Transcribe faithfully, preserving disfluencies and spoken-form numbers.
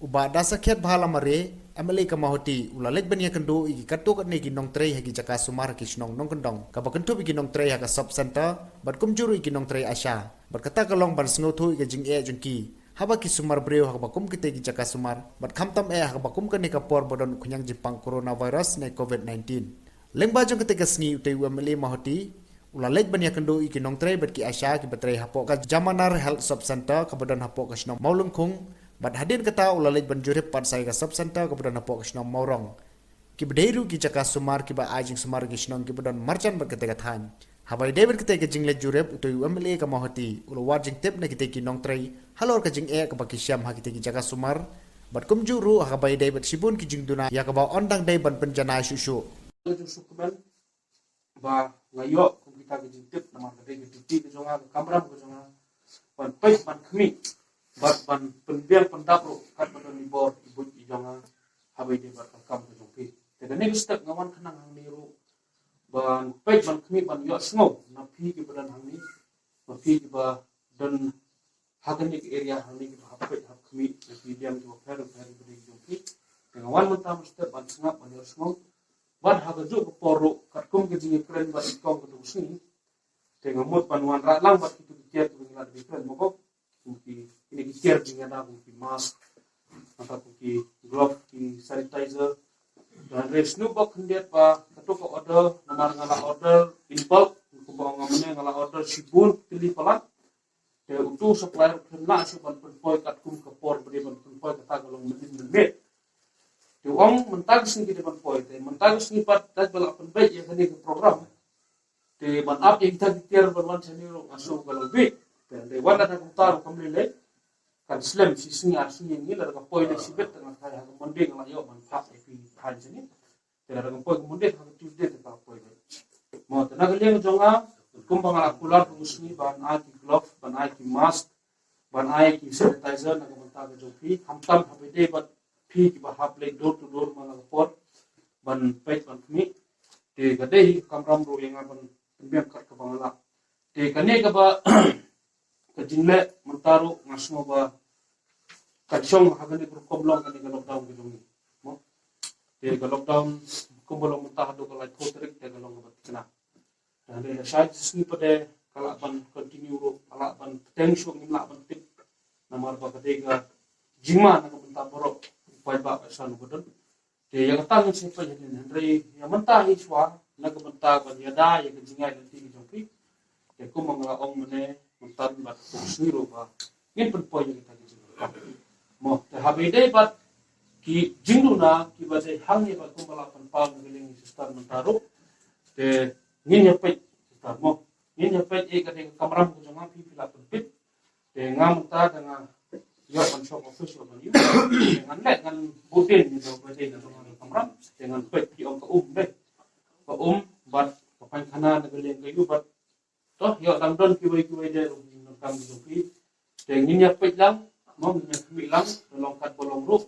Bah Dasakhiatbha Lamare, M L A ka Mawhati, u la leit ban ïakynduh ïa ki katto katne ki nongtrei ha ki jaka sumar ha ki shnong nongkyndong, kaba kynthup ïa ki nongtrei ha ka sub center bad kumjuh ruh ïa ki nongtrei ASHA. Bad kata ka long ban sngewthuh ïa ka jingeh jong ki haba ki sumar briew ha kaba kum kitei ki jaka sumar, bad khamtam eh ha kaba kum kane ka por ba don u khñiang jingpang coronavirus ne covid nineteen. Lyngba jong katei ka sngi, utei u M L A Mawhati u la leit ban ïakynduh ïa ki nongtrei bad ki ASHA kiba trei hapoh ka Jamanar Health Sub Center kaba don hapoh ka shnong Mawlyngkhung, bad hadien kata u la leit ban jurip pat sa ïa ka sub center kaba don hapoh ka shnong Mawrong, kiba dei ruh ki jaka sumar kiba ai jingsumar ïa ki shnong kiba don marjan bad katei ka thaiñ. Haba ïadei bad katei ka jingleit jurip, utei u M L A ka Mawhati u la wad jingtip na kitei ki nongtrei halor ka jingeh kaba ki shem ha kitei ki jaka sumar, bad kumjuh ruh ha kaba ïadei bad shibun ki jingduna ïa kaba yn dang dei ban pynjanai shuh shuh. Ba nga ïoh kum kita ka jingtip namar ka dei ka duty ka jong nga, ka kamram ka jong nga ban peit ban khmih bad ban pynbiang pyndap ruh katba don i bor i buit i jong nga haba ïadei bad ka kam ka jong phi. Te kane ka step nga wan khnang hangne ruh ban peit ban khmih ban ïohsngew na phi kiba don hangne, ba phi kiba don ha kane ka area hangne kiba hap peit hap khmih na ki diang kiba pher pher kiba dei ki jong phi. Te nga wan mynta mynstep ban sngap ban ïohsngew. Bad ha kajuh ka por ruh katkum ka jingïakren bad i kong ka dusni, te nga mut ban wanrah lang bad kitu ki tiar kiba ngi la dep ïakren ma ko, kum ki, kine ki tiar jingïada kum ki mask, nangta kum ki glove, ki sanitizer. Hynrei sngewbha khyndiat ba kato ka order namar nga la order in bulk, kumba nga mynne nga la order shibun tylli palat. Te utu u supplier u khlem lah shuh ban pynpoi katkum ka por ba dei ban pynpoi, kata ka long mynnin mynmiet. Te u ong mynta ka sngi ki dei ban poi, te mynta ka sngi pat da ba la pynbeit ïa kane ka program, te ban ap ïa kita ki tiar ban wan shane ruh nga sngew ka long beit. Te hynrei wat la da kumta ruh kam lei lei, kan slem shi sngi ar sngi ngi lada ka poi lei shibit, te nga tharai ha ka Monday nga la ïoh ban phah ïa phi phah shane. Te lada ka poi ka Monday, ha ka Tuesday te ka poi lei. Mo, te na ka liang jong nga, kumba nga la kular ka musngi ban ai ki glove, ban ai ki mask, ban ai ki sanitizer na ka bynta ka jong phi, khamtam haba ïadei bad phi kiba hap leit door to door man la ka por ban peit ban khmih. Te ka dei hi ka kamram ruh ïa nga ban pynbiang kat kaba nga lah. Te kane kaba ka jingleh mynta ruh nga sngew ba kan shong ha kane ka rukom long kane ka lockdown ka jong ngi. Mo? Te ka lockdown kumba long mynta haduh ka laiphew tarik te ka long kaba thikna. Te hynrei lashai ka sngi pat de ka lah ban continue ruh, ka lah ban bteng shuh, ngim lah ban tip. Namar ba ka dei ka jingma na ka bynta baroh, u paidbah ba san u ba don. Te ïa kata ngin sa peit hadien, hynrei ïa mynta hi shuwa na ka bynta ban ïada ïa ka jingai lynti ka jong phi. Te kumba nga la ong mynne mynta bad ka sngi ruh ba ngin pynpoi ïa kata ka jingkyrpad. Mo, te haba ïadei bad ki jingduna kiba dei hangne ba kumba la pynpaw na ka liang sister mynta ruh. Te ngin ïa peit sister mo. Ngin ïa peit ïa ka dei ka kamram ka jong nga, phi phi la pynpeit. Te nga mynta da nga ïoh ban shong office ïoh ban ïoh. Te ngan leh ngan bud dien ïa ka ba dei na ka kamram. Te ngan peit ki ong ka um dei. Ka um bad ka painkhana na ka liang ka ïoh bad. To ïoh dang don kiwei kiwei de ruh ngi donkam ki jong phi. Te ngin ïa peit lang, mo, ngin ïa khmih lang, long katba long ruh.